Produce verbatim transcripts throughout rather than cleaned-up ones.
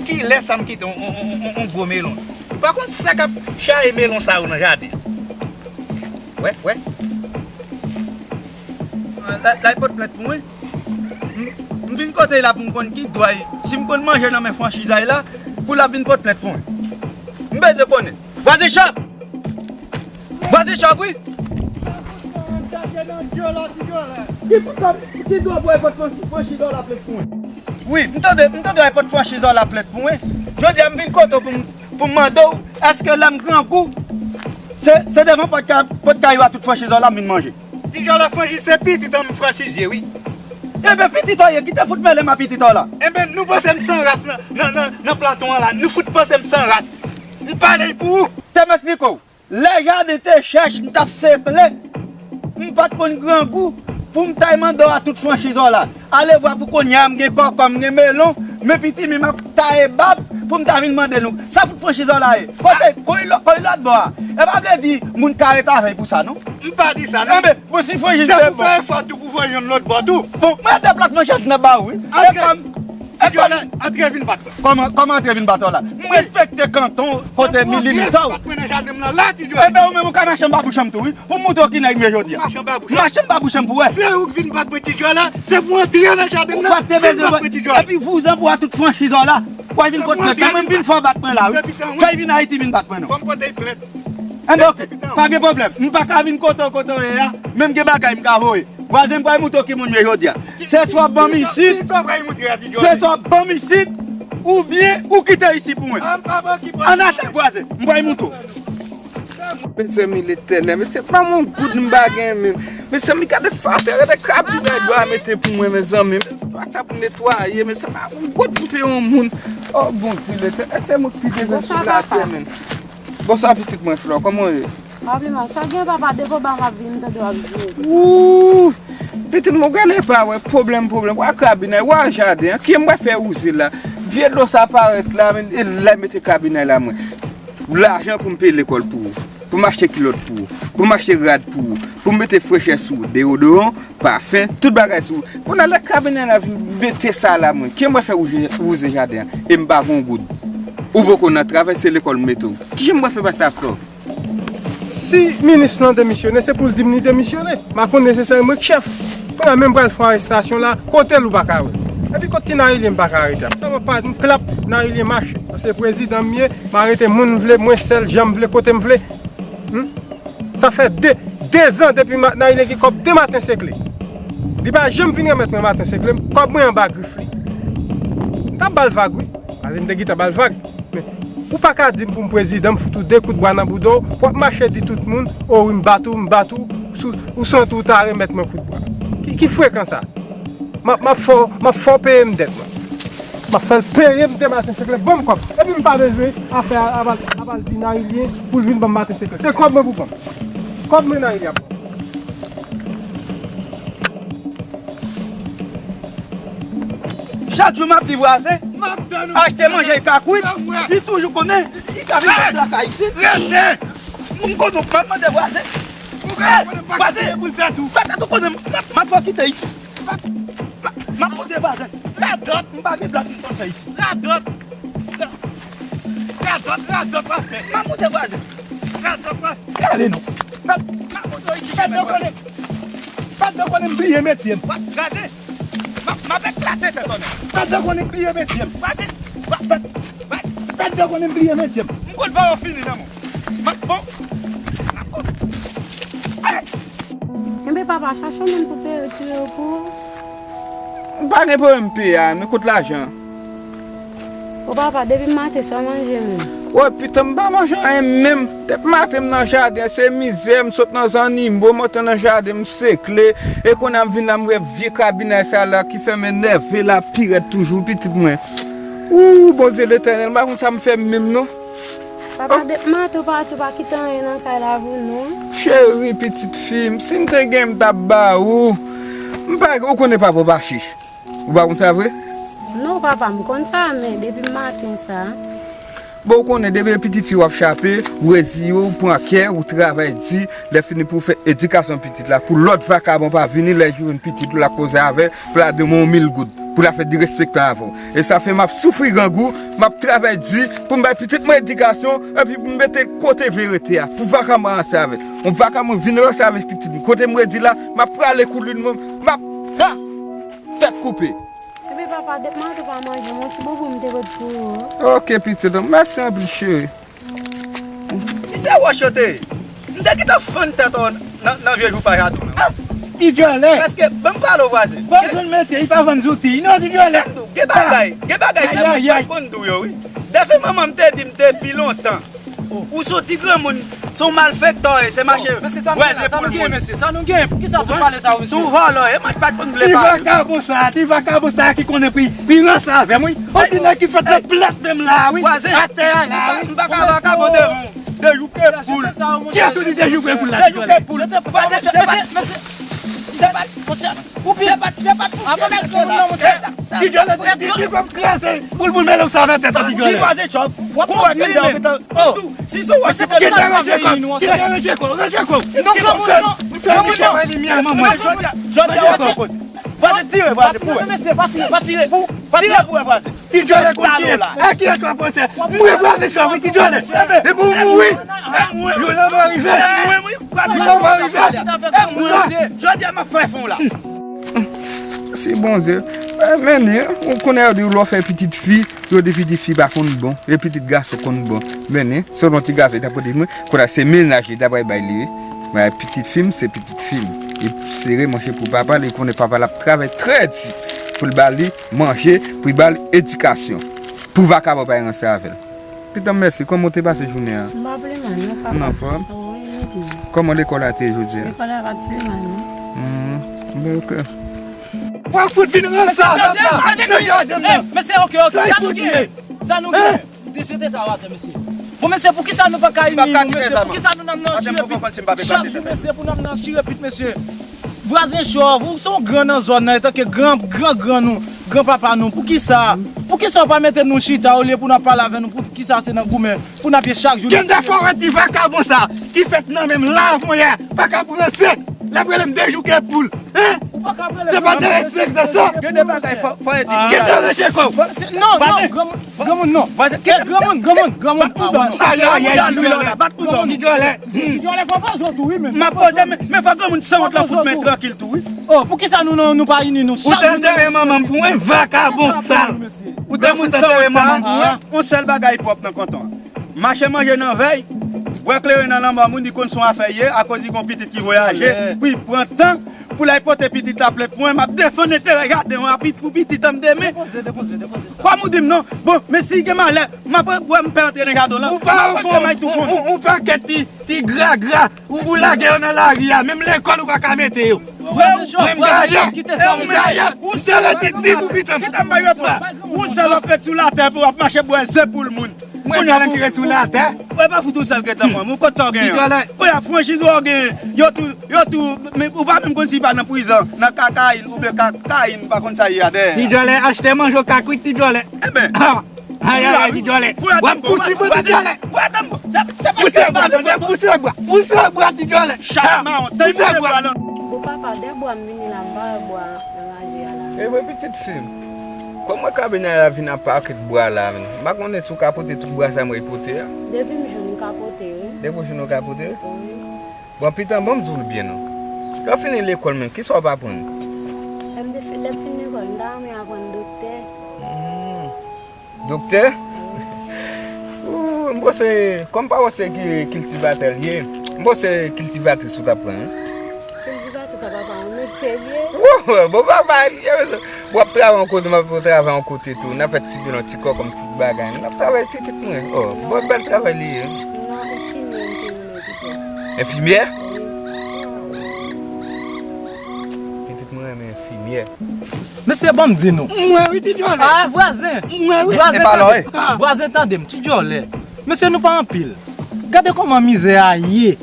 Kilè sa m kite yon, yon, yon, yon, yon gwo melon? Ou pa konn sa k ap chaye melon sa yo nan jaden? Wè, wè. L a, l a pote plent pou mwen. M, m vin kote l la pou m konn ki dwa l. Si m konn manje nan men franchizay la, pou l ap vin pote plent pou mwen. M bezwen konnen. Vwazen Chòk! Vwazen Chòk, wi! Ki, ki, ki dwa pou al pote franchi-, franchizay la plent pou mwen? Wi, m tande, m tande w al pote franchizay la plent pou mwen. Jodi a, m vin kote w pou m, pou m mande w, èske lè m grangou, se, se devan pòt kay, pòt kay ou a tout franchizay la m vin manje? Ti Jòlè, franchiz se pitit an m franchiz ye, wi. Enben, pitit ou ye, kite fout mele m a pitit ou la. Enben, nou panse m san ras nan, nan, nan, nan plato an la. Nou fout panse m san ras. M pale pou ou. Te m esplike w. Lè jaden te chèch, m t ap sekle. M pa t konn grangou pou m ta al mande w a tout franchizay la. Ale vwa pou kounye a, m gen kòkòm, m gen melon, men piti men m ap taye bab pou m ta vin mande nou. Sa fout franchizay la ye? Kote, kote lò-, kote lòt bò a? E pa vle di moun ka ret avè l pou sa, non? M pa di sa, non. Enben, bon, si franchiz se te pou bon. Fè efò tou pou voye youn lòt bò tou. Bon, mwen deplasman chèch nan ba ou, wi. Antre. E kòm, e kòm, antre vin bat mwen. Kòman, kòman antre vin bat ou la? M respekte kanton kote mi limit ou. Bat mwen nan jaden m nan la, ti Jòlè. Enben, ou menm ou ka mache anba bouch an m tou, wi. Pou m montre w ki nèg m ye jodi a. Mache anba bouch an. Mache anba bouch an pou wè. Se ou k vin bat mwen, ti Jòlè. Se pou antre nan jaden m nan. Ou pa t te bezwen bat mwen, ti Jòlè. Epi vouzan pou a tout franchizay la. Ou a vin kote mwen, mwen vin fè w bat mwen la, wi. Fè vin Ayiti vin bat mwen, non. Fò m pote plent. An, donk, pa gen pwoblèm. M pa ka vin kote w, kote w ye a, men m gen bagay m ka voye. Vwazen, m pral montre w ki moun m ye jodi a. Se swa w ban m isit, se swa w ban m isit, oubyen ou kite isit pou mwen. An atè, vwazen, m pral montre w. Mezanmi, Letènèl, mesye, pa m yon goud m pa gen menm. Mezanmi, gade fatè, gade kabinèt dwa mete pou mwen, mezanmi. Dwa sa pou netwaye, mezanmi, pa m yon goud m peye yon moun. O Bondye, Letènèl, se mwen ki pi devyen sou latè, menm. Bonswa, pitit mwen, Flò, kòman w ye? Pa pi mal. Sa gen, papa, depi anba m ap vin, m tande w ap jwe. Wouy! Pitit mwen, w genlè pa wè pwoblèm, pwoblèm. W a kabinèt, w a jaden an. Kijan m pral fè wouze la? Vye dlo sa parèt la, men, e la mete kabinèt la, mwen. Lajan pou m peye lekòl pou ou, pou m achte kilòt pou ou, pou m achte rad pou ou, pou m mete frechè sou ou, deyodoran, pafen, tout bagay sou ou. Kounye a, lè kabinèt la vin mete sa la, mwen, kijan m pral fè wouze, wouze jaden an? E m pa gen yon goud. Ou poko nan travay, se lekòl m mete w. Kijan m pral fè pase a, Flò? Si minis lan demisyone, se pou l di m li demisyone. M a konn nesesè mwen k chèf. Kounye a menm pral fè arestasyon la, kote l ou pa ka wè. Epi kot ki Narilyen m pa ka arete a? Sèlman pa m klap Narilyen mache. Paske prezidan m ye, m arete moun m vle, mwen sèl, jan m vle, kote m vle. Hmm? Sa fè de, de zan depi ma-, Narilyen gen kòb de maten sekle. Li pa janm vin remèt mwen maten sekle m, kòb mwen anba grif li. M t ap ba l vag, wi. Paske m te gentan ba l vag. Men, ou pa ka di m pou m prezidan, m fout ou de kout bwa nan bouda w, w ap mache di tout moun, o wi, m bat ou, m bat ou, sou, ou santi w ta remèt mwen kout bwa. Ki, ki frekan sa? M ap, m ap fè w, m ap fè w peye m dèt mwen. M ap fè l peye m de maten sekle, ban m kòb. Epi m pa bezwen afè a, a va l, a va l di Narilyen pou l vin ban m maten sekle. Se kòb mwen pou ban m. Kòb mwen Narilyen ap ban m. Chak jou m ap di vwazen, achte manje e ka kwit, li toujou konnen, li ka vin fè traka isit. Rete! M konnen w p ap mande vwazen. Ou ka konnen pa kite boul tèt ou. Pètèt ou konnen m, m ap fè w kite isit. M ap, m ap, m ap monte vwazen. Radòt. M pa gen blòk m konn fè isit. Radòt. Radòt, radòt w ap fè. M ap monte vwazen. Radòt w ap fè. Gade non. M ap, m ap monte isit. Pètèt ou konnen. Pètèt ou konnen m bliye metye m. Vwazen. M ap, m ap eklate tèt ou nèt. Pètèt ou konnen m bliye metye m. Vwazen. Pètèt ou konnen m bliye metye m. M konn fè yo fini nan men w. M ap bon. M ap bon. Enben papa, chache yon moun pou peye, retire yo pou ou. M pa gen pwoblèm peye a, men kot lajan an? O papa, depi maten sa w manje menm? Woy, pitit, m pa manje anyen menm. Depi maten m nan jaden, se mizè, m sot nan zannimo, m antre nan jaden, m sekle. E kounye a m vin la, m wè vye kabinèt sa la ki fè m enève la, pi rèd toujou, pitit mwen. Wou, Bondye Letènèl, m pa konn sa m fè menm non. Papa, depi maten ou pati, ou pa kite anyen nan kay la pou nou. Cheri, pitit fi m, si m te gen, m t ap ba ou. M pa, ou konnen papa w pa chich. Ou pa konn sa vre? Non, papa, m konn sa, men depi maten sa. Bon, ou konnen, depi pitit fi w ap chape, ou reziye w, ou pran kè, ou travay di, lè fini pou w fè edikasyon pitit la, pou lòt vakabon pa vini, lè jwenn pitit ou l ap koze avè, pou l al demann w mil goud. pou l ap fè derespektan avè w. E sa fè m ap soufri grangou, m ap travay di pou m bay pitit mwen edikasyon, epi pou m mete l kote l vle rete a, pou vakabon ranse avè l. Yon vakabon vin ranse avèk pitit mwen. Kote m redi la, m ap prale kou lin mwen, m ap, ha! Tèt koupe. Epi papa, depi maten ou pa manje, yon ti boubou m te pot pou ou. Ok, pitit, mèsi anpil, cheri. Si se wòch yo te ye, m te gentan fann tèt ou nan, nan vye jou pa jatou menm. Ti dyòlè. Paske, ban m pale w vwazen. Bon, zòn mete, li pa vann zouti. Non, ti dyòlè. Gen bagay, gen bagay se mwen ki pa t konn di w yo, wi. Depi manman m te di m depi lontan. Ou se yon ti granmoun, se yon malfektè w ye, se mache bwèze poul moun. Mesye, sa nou gen, mesye, sa nou gen, poukisa w ap pale sa, mesye? Se yon vòlò w ye, mwen pa t konn vle pale. Ti vakabon sa, ti vakabon sa ki konnen pri, pri ranse avè m, wi. Yon ti nèg ki fèt nan plat menm la, wi. Atè a la, wi. M pa ka vakabon devan w. Dejouke poul. Kiyès ou di dejouke poul la? Dejouke poul. Vwazen, se pa, se pa, se pa, se pa pou nèg granmoun nan, monchè. Ti dyòlè, ti, ti, ti fè m kraze boul boul melon sa nan tèt ou, ti dyòlè. Di vwazen chòp. Kou wè kanda ou gentan. Si se wòch ki te gentan ranje kò, gentan ranje kò, ranje kò. Non, granmoun, non. Granmoun, non. Jodi a, jodi a, ou fè koze. Vwazen, tire, vwazen, pou wè. Pa tire, pa tire, pa tire. Tire pou wè, vwazen. Ti dyòlè konn kiyès. A kiyès w ap panse? Mwen vwazen chòf, wi, ti dyòlè. Epi w mouri. Yon lanmò rive. Yon lanmò rive. Jodi a, m ap fè fon la. Si Bondye. Men, men, ou konnen yo di lè w fè pitit fi, yo di pitit fi pa konn bon, e pitit gason konn bon. Men, men, selon ti gason, li t ap pote mwen, kounye a se mennaj li t ap bay li, wi. Men, pitit fi m, se pitit fi m. Li sere, monchè, pou papa l, li konnen papa l ap travay trè di pou l ba li manje, pou l ba l edikasyon. Pou vakabon pa ranse avè l. Pitan, mèsi. Kòman w te pase jounen an? M pa pi mal, non, papa. Ou anfòm? Wi, m byen. Kòman lekòl la te ye jodi a? Lekòl la pa t pi mal, non. Hmm, ben, ok. W ap fout vin ranse avè m la. Mesye, ok, ok. Sa nou gen? Sa nou gen? Ou te jete sa atè, mesye. Bon, mesye, poukisa nou pa ka ini nou, mesye? Poukisa nou nan nan chire pit chak jou, mesye, pou nan nan chire pit, mesye? Vwazen chòf, ou se yon gran nan zòn nan, etanke gran, gran, gran nou, gran papa nou, poukisa, poukisa w pa mete nou chita olye pou n ap pale avè nou, poukisa se nan goumen, pou n ap ye chak jou? Kende fò wè ti vakabon sa, ki fèt nan menm la, mwen, pa ka pranse, l ap rele m dejouke poul, hein? Se pa derespektan sa? Gen de bagay fò, fò yo di. Kende ranje kò. Non, non, granmoun, granmoun, non. Granmoun, granmoun, granmoun. Bat pou dò nou. Ayayay, ti dyòlè. Bat pou dò nou. Ti dyòlè. Ti dyòlè, fò poze w tou, wi, men. M ap poze, men, men fò granmoun sanwont lan fout mwen trankil tou, wi. Oh, poukisa nou, nou, nou pa ini nou chak jou? Ou te antere manman m pou mwen, vakabon sal. Ou te fout antere manman m pou mwen. Yon sèl bagay pwòp nan kanton an. Mache manje nan vèy, bwè kleren nan lanmò moun, li konn se yon afè l ye, akoz li gon pitit ki vwayaje, pou li pran tan, pou l al pote pitit la plent pou mwen, m ap defann enterè jaden an, pou pitit an m demen. Depoze, depoze, depoze sa. Kòm ou di m non, bon, men si gen malè, m ap wè m pè antre nan jaden w lan, m ap pran kè m al tou fon. Ou pa kèt ti, ti gragra, ou, ou lage yo nan lari a, menm lekòl ou pa ka mete yo. Vwazen chòf, vwazen chòf, kite sa, mesye. Ou sèl ti ti pou pitit an. Kite m bay repons. Ou sèl ap ret sou latè pou w ap mache bwè ze poul moun. Mwen sa nan tire sou latè. Ou pa fout ou sèl gentan fanm. Ou konn sa w genyen. Ti dyòlè. Ou y ap franchiz ou genyen. Yo tou, yo tou, men ou pa menm konn si pa nan prizon, nan kakayin oubyen kakayin, ou pa konn sa ye a dèyè. Ti dyòlè, achte manje w ka kwit, ti dyòlè. Enben. Ayayay, ti dyòlè. W ap pouse bwa, ti dyòlè. Pouse bwa, tande, pouse bwa. Pouse bwa, ti dyòlè. Chat mawon, tande bwa la. Bon, papa, dè bwa m vini la, m pa wè bwa nan raje a la. E vre, pitit fi m. Kòman w ka vin la vin ak pakèt bwa la menm? M pa konnen si w ka pote tout bwa sa mwen pote a. Depi m jwenn, m ka pote, wi. Depi w jwenn, w ka pote? Wi. Bon, pitan, bon, m di w l byen non. Lè w fini lekòl menm, kisa w ap aprann? Lè m te fi-, lè m fin lekòl, m ta renmen aprann doktè. Hmm. Doktè? Ou, m panse, kòm pa w se ki kiltivatè l ye, m panse kiltivatris ou t ap pran, wi. Kiltivatris sa papa, yon metye l ye. Wo, bon, papa l ye, mesye. W ap travay yon kote, m ap travay yon kote tou. N ap fè ti bilan, ti kòkòm, tout bagay. N ap travay pitit mwen. Oh, bon, bèl travay li ye. Non, enfimyè m te renmen pito. Enfimyè? Wi. Pitit mwen renmen enfimyè. Mesye, ban m di nou. Mwen wi, ti dyòlè. Ah, vwazen. Mwen wi. Vwazen, tande. Vwazen, tande m, ti dyòlè. Mesye, nou pa anpil. Gade kòman mizè a ye.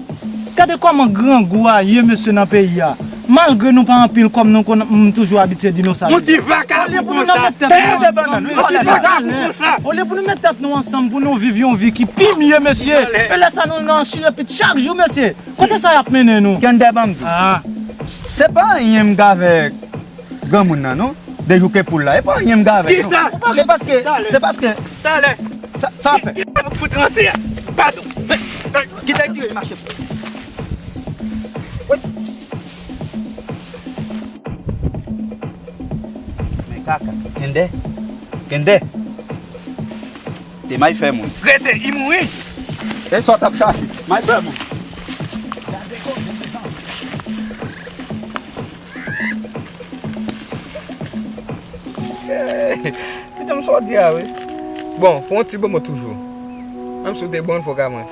Gade kòman grangou a ye, mesye, nan peyi a. Malgre nou pa anpil kòm nou konn, m toujou abitye di nou sa. Yon ti vakabon konsa. Yon ti vakabon konsa. Olye pou nou met tèt nou ansanm, pou nou viv yon vi ki pi mye, mesye. E lè sa nou nan chire pit chak jou, mesye. Kote sa y ap mennen nou? Kende ban m di w. Ah. Se pa anyen m gen avèk granmoun nan, non. Dejouke poul la. E pa anyen m gen avèk nou. Kisa? Se paske, se paske. Talè. Sa, sa fè. Ki, ki fout ranse a? Padon. Men, men. Kite l tire mache. Wi. Men kaka. Kende. Kende. Te may fè moun. Rete, i mouri. E sa w t ap chache. May fè moun. Pitan m sòti a wi. Bon, fè yon ti bon mwen toujou. Menm si w te bon, fò ka mwen.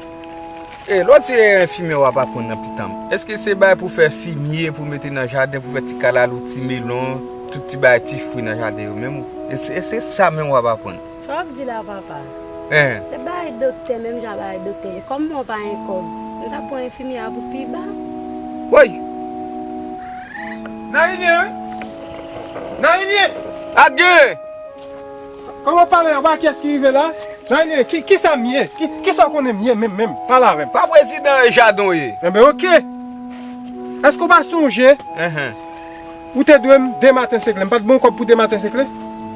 E lè w di enfimyè w ap aprann nan pitan m. Èske se bagay pou fè fimye, pou mete nan jaden, pou fè ti kalalou, ti melon, tout ti bagay, ti fwi nan jaden yo menm? E se, e se sa menm w ap aprann? Sa w ap di la, papa? Hein. Se bagay doktè, menm jan bagay doktè ye. Kòm mwen pa gen kòb, m ta pran enfimyè a pou pi ba. Woy! Narilyen, wi! Narilyen! Ake! Kòman w pale a? Ou pa kiyès ki rive la? Narilyen, ki, kisa m ye? Ki, kisa w konnen m ye menm, menm? Pale avè m. Pa prezidan jaden w ye. Enben, oke. Èske w pa sonje? Enhen. Ou te dwe m de maten sekle. M pa t ban w kòb pou de maten sekle?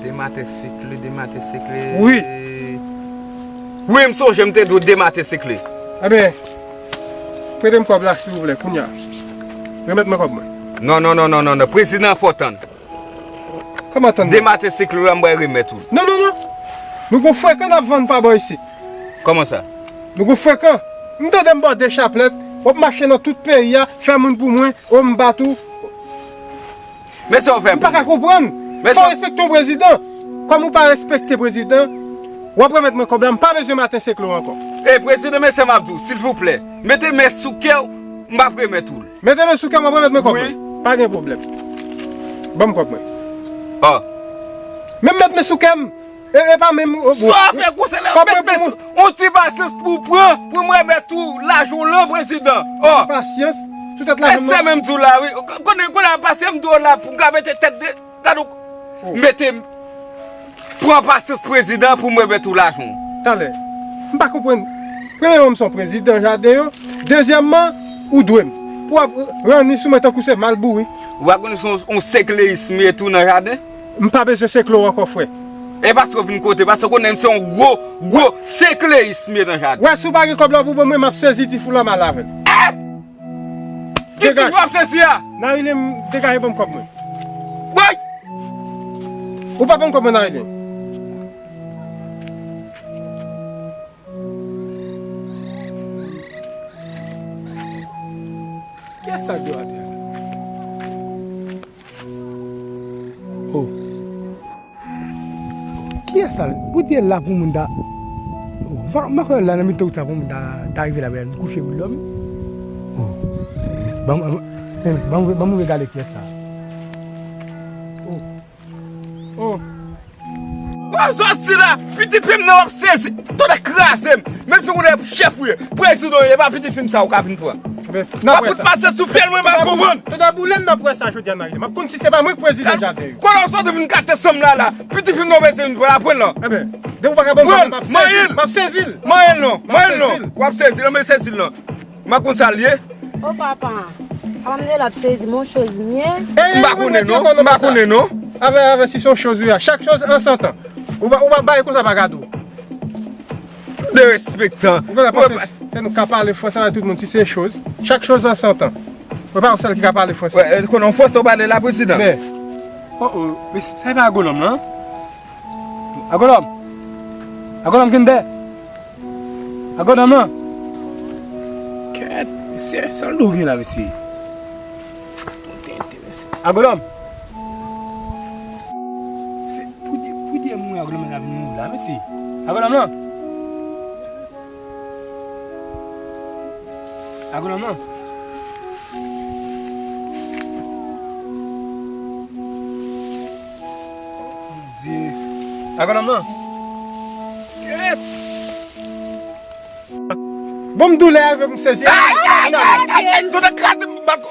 De maten sekle, de maten sekle. Wi. Wi, m sonje m te dwe w de maten sekle. Enben, prete m kòb la, silvouplè, kounye a. Remèt mwen kòb mwen. Non, non, non, non, non, non. Prezidan fò tann. Kòman tann? De maten sekle la, m pral remèt ou l. Non, non, non. Nou gon frekan n ap vann pa bò isit. Kòman sa? Nou gon frekan. M tande m bò de chaplèt, w ap mache nan tout peyi a, fè moun pou mwen, o m bat ou. Men sa w fè pou mwen. M pa ka konprann. Fò w respekte yon prezidan. Kòm ou pa respekte prezidan, w ap remèt mwen kòb la, m pa bezwen maten sekle w ankò. E prezidan, men sa m ap di w, silvouplè, mete men sou kè w, m ap remèt ou l. Mete men sou kè m, w ap remèt mwen kòb mwen. Wi. Pa gen pwoblèm. Ban m kòb mwen. Ah. Menm met men sou kè m. E, e pa menm, o, bon. Sa w fè konsa la, kòb mwen met men sou, yon ti pasyans pou w pran, pou mwen remèt ou lajan w lan, prezidan. Oh. Pasyans, sou tèt lajan m nan. E sa menm di w la, wi. Konnen, konnen pasyans m di w la, pou m ka mete tèt de, gade w, mete m, pran pasyans prezidan pou mwen remèt ou lajan w. Talè. M pa konprann. Premyèman, m se yon prezidan jaden yo. Dezyèmman, ou dwe m. Pou w ap ranni sou mwen tankou se malbouri. Ou pa konnen se yon, yon sekleyis m ye tou nan jaden? M pa bezwen sekle w ankò, frè. E paske w vin kote, paske w konnen m se yon gwo, gwo sekleyis m ye nan jaden. Wè, si w pa gen kòb la pou ban mwen, m ap sezi ti fou la, m al avè l. Eh! Ki ti fou w ap sezi a? Narilyen, degaje ban m kòb mwen. Woy! Ou pa ban m kòb mwen, Narilyen. Kiyès sa k dwe atè a? Oh. Kiyès sa? Bondye la pou moun ta. Oh, m pa, m pa kwè la nan mitan wout sa pou moun ta, ta rive la, m kouche pou dòmi. Oh. Ban m, ban m, ban m, ban m gade kiyès sa. Oh. Oh. Bon, sòti la, pitit fi m nan w ap sezi. Tande kraze m. Menm si w konnen chèf ou ye, prezidan w ye, e pa pitit fi m sa ou ka vin pran. W ap fout pase sou fyèl mwen, m ap konprann. Tande boule m nan pwès sa jodi a nan ide. M ap konn si se pa mwen k prezidan jaden yo. Konnen w sòti vin kate sanm la la. Pitit fi m nan w bezwen vin pran la, pran l lan. Enben, depi w pa ka ban m kòb la, m ap sezi l. M ap sezi l. Manyen l non, manyen l non. W ap sezi l, anben sezi l lan. M ap konn sa l ye. O papa, papa m de l ap sezi m, yon choz m ye. M pa konnen non, m pa konnen non. Avè, avè, si se yon choz ou ye, chaque chose en son temps. Ou pa, ou pa bay konsa pa gade w. Derespektan. Ou konn panse se nou k ka pale fransè avèk tout moun, si se choz. Chaque chose en son temps. Ou pa yon sèl ki ka pale fransè. Wè, konnen fransè w pale la, prezidan. Men. Oh, oh, men sa e pa agwonòm lan? Agwonòm! Agwonòm Kentè! Agwonòm lan! Kèt, mesye, sa l dwe gen la, mesye? Agwonòm! Se pou di, pou di mwen agwonòm lan ta vin mouri la, mesye. Agwonòm lan! Agwonòm lan! Bondye. Agwonòm lan. Kèt. Bon, m doulè a rive pou m sezi. Ay, ay, ay, ay, ay, tande kraze m, m ap,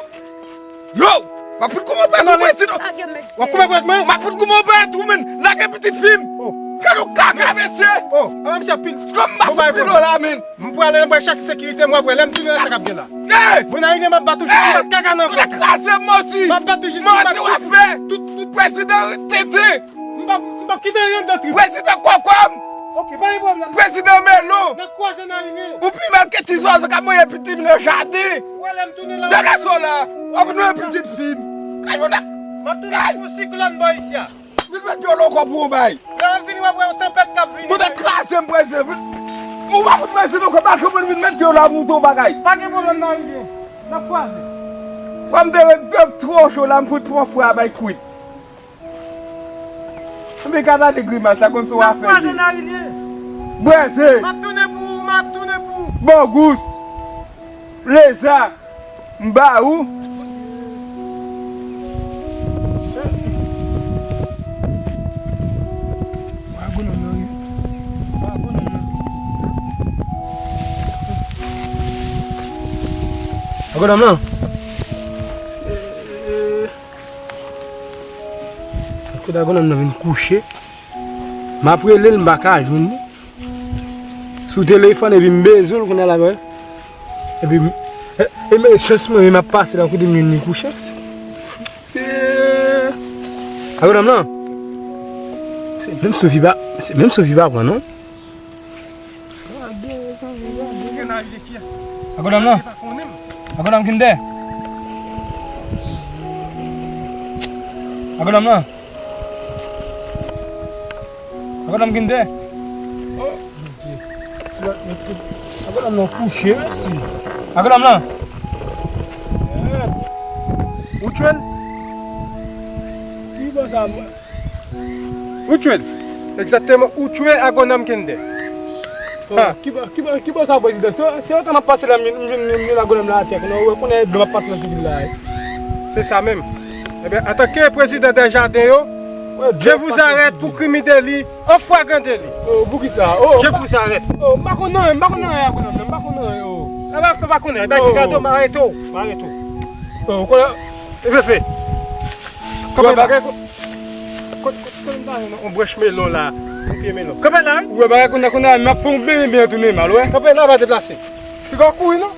yo, m ap fout koupe pèt ou, mwen, sinon. W ap koupe pèt mwen? M ap fout koupe pèt ou, men. Lage pitit fi m. Oh. Gade yon kaka, mesye. Oh. Misye pil. Kòm m pa sou pil la, men. M pral, m pral chache sekirite, m wè lè m tounen la, sa k ap gen la. Hey! Mwen nan ide m ap bat ou jis m bat kaka nan vant. Ou ta kraze m, Mosi. M ap bat ou jis m bat kaka. Mosi, w ap fè. Tout, tout prezidan tenten. M p ap, m p ap kite anyen anndan trip. Prezidan kokob. Ok, pa gen pwoblèm. Prezidan melon. N ap kwaze nan ide. Ou pi mal ke ti zwazo k ap manyen pitit nan jaden. Ou wè lè m tounen la. Deplase w la. W ap manyen pitit fi m. Kay ou la. M ap tounen pou siklòn bò isi a. Vin met pyè w nan kò pou w bay. Lè w ap vini, w ap wè yon tanpèt k ap vini. Poutèt kraze m, prezidan. Ou pa fout prezidan, ou ka pa konprann vin met pyè w la pou w tou bagay. Pa gen pwoblèm nan rive. N ap kwaze. Wè m te ret pèp twò cho la, m fout pran fwa bay kwit. Anben gad ale grimas la, konn se w a fè li. N ap kwaze nan rive. Breze. M ap tounen pou ou, m ap tounen pou ou. Bogous. Leza, m ba ou. Agwonòm nan. Kote agwonòm nan vin kouche. M ap rele l, m pa ka jwenn li. Sou telefòn, epi m bezwen l kounye a la, wè. Epi m, e, e, men chans mwen, men m ap pase la, kote m jwenn li kouche. Se, se, a, medam lan. Se menm Sofi pa, se menm Sofi pa pran, non. Agwonòm lan. Agwonòm Kinder. Agwonòm lan. Agwonòm Kinder. Oh, Bondye. Agwonòm lan kouche, mèsi. Agwonòm lan. Ou tchwe l? Ki bò sa, mwen? Ou tchwe l. Egzakteman, ou tchwe agwonòm Kinder. Oh, ki bò, ki bò, ki bò sa, prezidan? Se, se otan m ap pase la, m, m, m, m, agwonòm la atè. Kounye a, ou wè, kounye a, dlo m ap pase nan figi l la, wi. Se sa menm. Ebyen, antanke prezidan dè jaden yo, je vous arrête pour crime et délit en flagrant délit. Oh, poukisa? Oh, je vous arrête. Oh, m pa konn anyen, m pa konn anyen, agwonòm, m pa konn anyen, oh. Sa va fè pa konnen, bay ki gado, m arete w, m arete w. Oh, ou konnen. Fefe. Kanpe la. Kote, kote, kote m ta jwenn yon branch melon la, yon pye melon? Kanpe la, wi. Ou wè bagay kounye a, kounye a, m ap fè yon benyen byen tounen mal, wè. Kanpe la, pa deplase. Piga w kouri, non?